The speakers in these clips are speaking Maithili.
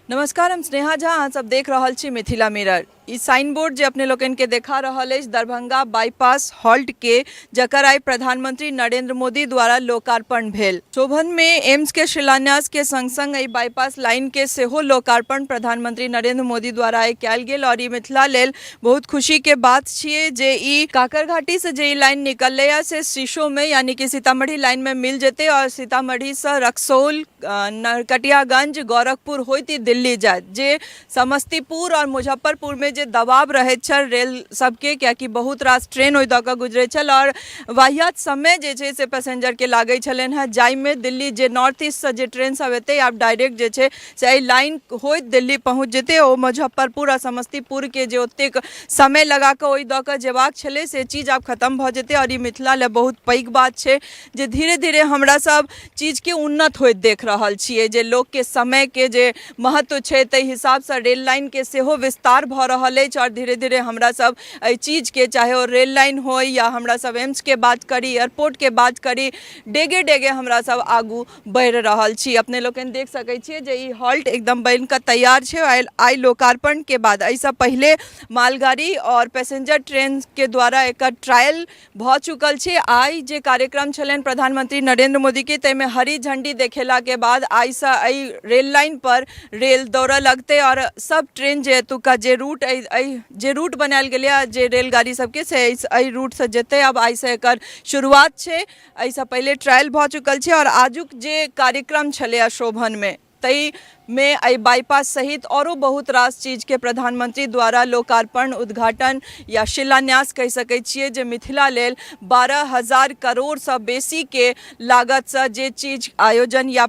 नमस्कार, हम स्नेहा झा, अहाँ सब देख रहल छी मिथिला मिरर। ई साइन बोर्ड जे अपने लोकनि के देखा रहल अछि दरभंगा बाईपास हॉल्ट के, जकर आइ प्रधानमंत्री नरेंद्र मोदी द्वारा लोकार्पण भेल। शोभन में एम्स के शिलान्यास के संग संग एहि बाईपास लाइन के सेहो लोकार्पण प्रधानमंत्री नरेंद्र मोदी द्वारा आइ कयल गेल और ई मिथिला लेल बहुत खुशी के बात छियै जे ई काकरघाटी से जे ई लाइन निकललै से शीशो में यानी कि सीतामढ़ी लाइन में मिल जेतै और सीतामढ़ी से रक्सौल, नरकटियागंज, गोरखपुर होइत ई दिल्ली जायत। जे समस्तीपुर और मुजफ्फरपुर में जे दबाव रहैत छल रेल सबके, कियाकि बहुत रास ट्रेन ओहि दऽ कऽ गुजरै छल और वाहियात समय जे छै से पैसेंजरके लागै छलनि हेँ जाहिमे, दिल्ली जे नॉर्थ ईस्टसँ जे ट्रेन सब एतै, आब डायरेक्ट जे छै से एहि लाइन होइत दिल्ली पहुँच जेतै। ओ मुजफ्फरपुर आ समस्तीपुरके जे ओतेक समय लगा कऽ ओहि दऽ कऽ जेबाक छलै, से चीज आब खतम भऽ जेतै और ई मिथिला लए बहुत पैघ बात छै जे धीरे धीरे हमरा सब चीजके उन्नत होइत देख रहल छियै, जे लोकके समयके जे महत्व छै ताहि हिसाबसँ रेल लाइनके सेहो विस्तार भऽ रहल अछि और धीरे धीरे हमरा सब एहि चीजके, चाहे ओ रेल लाइन होइ या हमरा सब एम्सके बात करी, एयरपोर्टके बात करी, डेगे डेगे हमरा सब आगू बढ़ि रहल छी। अपने लोकनि देख सकै छियै जे ई हॉल्ट एकदम बनि कऽ तैयार छै। आइ लोकार्पणके बाद एहिसँ पहिले मालगाड़ी और पैसेंजर ट्रेनके द्वारा एकर ट्रायल भऽ चुकल छै। आइ जे कार्यक्रम छलनि प्रधानमंत्री नरेंद्र मोदीके, ताहिमे हरी झंडी देखेलाके बाद आइसँ एहि रेल लाइन पर रेल दौड़ऽ लगतै आओर सब ट्रेन जे एतुका जे रूट एहि जे रूट बनायल गेलैए जे रेलगाड़ी सबके, से एहि रूटसँ जेतै। आब आइसँ एकर शुरुआत छै। एहिसँ पहिले ट्रायल भऽ चुकल छै आओर आजुक जे कार्यक्रम छलैए शोभनमे, ताहिमे एहि बाईपास सहित औरो बहुत रास चीजके प्रधानमंत्री द्वारा लोकार्पण, उद्घाटन या शिलान्यास कहि सकै छियै, जे मिथिला लेल 12,000 करोड़सँ बेसीके लागतसँ जे चीज आयोजन या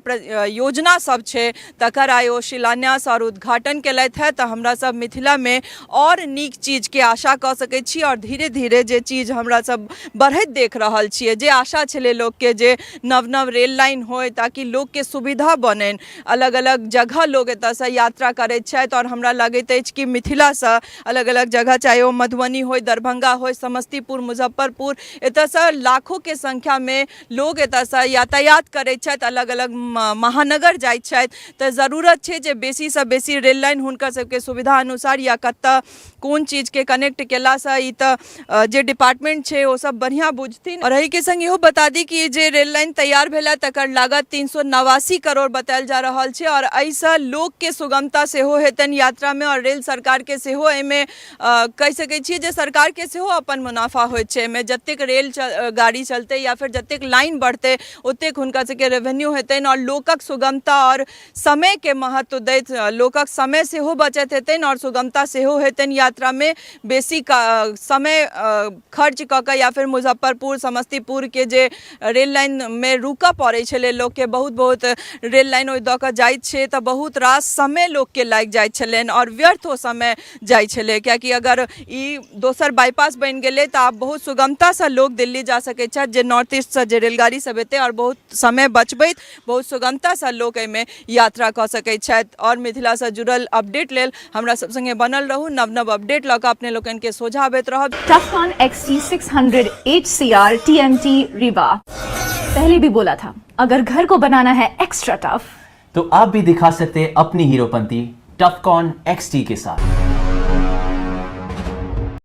योजना सब छै, तकर आइ ओ शिलान्यास आओर उद्घाटन केलथि हेँ। तऽ हमरा सब मिथिलामे आओर नीक चीजके आशा कऽ सकै छी आओर धीरे धीरे जे चीज हमरा सब बढ़ैत देख रहल छियै, जे आशा छलै लोकके जे नव नव रेल लाइन होइ ताकि लोकके सुविधा बननि, अलग अलग जगह लोक एतऽसँ यात्रा करैत छथि आओर हमरा लगैत अछि कि मिथिलासँ अलग अलग जगह, चाहे ओ मधुबनी होइ, दरभंगा होइ, समस्तीपुर, मुजफ्फरपुर, एतऽसँ लाखोके संख्यामे लोक एतऽसँ यातायात करैत छथि, अलग अलग महानगर जाइत छथि। तऽ जरूरत छै जे बेसीसँ बेसी रेल लाइन हुनकर सबके सुविधा अनुसार या कतऽ कोन चीजके कनेक्ट केलासँ, ई तऽ जे डिपार्टमेंट छै ओ सब बढ़िआँ बुझथिन। आओर एहिके संग इहो बता दी कि जे रेल लाइन तैयार भेल तकर लागत 389 करोड़ बतायल जा रहल छै आओर एहिसँ लोकके सुगमता सेहो हेतनि यात्रामे आओर रेल सरकारके सेहो एहिमे, कहि सकै छियै जे सरकारके सेहो अपन मुनाफा होइत छै एहिमे। जतेक रेल गाड़ी चलतै या फेर जतेक लाइन बढ़तै, ओतेक हुनका सबके रेवेन्यू हेतनि आओर लोकक सुगमता आओर समयके महत्व दैत लोकक समय सेहो बचत हेतनि आओर सुगमता सेहो हेतनि यात्रामे। बेसी समय खर्च कऽ कऽ या फेर मुजफ्फरपुर, समस्तीपुरके जे रेल लाइनमे रुकऽ पड़ै छलै लोकके, बहुत बहुत रेल लाइन ओहि दऽ कऽ जाइत छै, तऽ बहुत रास समय लोकके लागि जाइत छलनि आओर व्यर्थ ओ समय जाइ छलै, कियाकि अगर ई दोसर बाईपास बनि गेलै तऽ आब बहुत सुगमतासँ लोक दिल्ली जा सकै छथि, जे नॉर्थ ईस्टसँ जे रेलगाड़ी सब एतै, आओर बहुत समय बचबैत बहुत सुगमतासँ लोक एहिमे यात्रा कऽ सकैत छथि। आओर मिथिलासँ जुड़ल अपडेट लेल हमरा सब संगे बनल रहू। नव नव अपडेट लऽ कऽ अपने लोकनिके सोझा अबैत रहब। Tufcon XT600 HCR TMT Rewa। पहले भी बोला था, अगर घर को बनाना है एक्स्ट्रा टफ, तो आप भी दिखा सकते हैं अपनी हीरोपंती टफकॉन XT के साथ।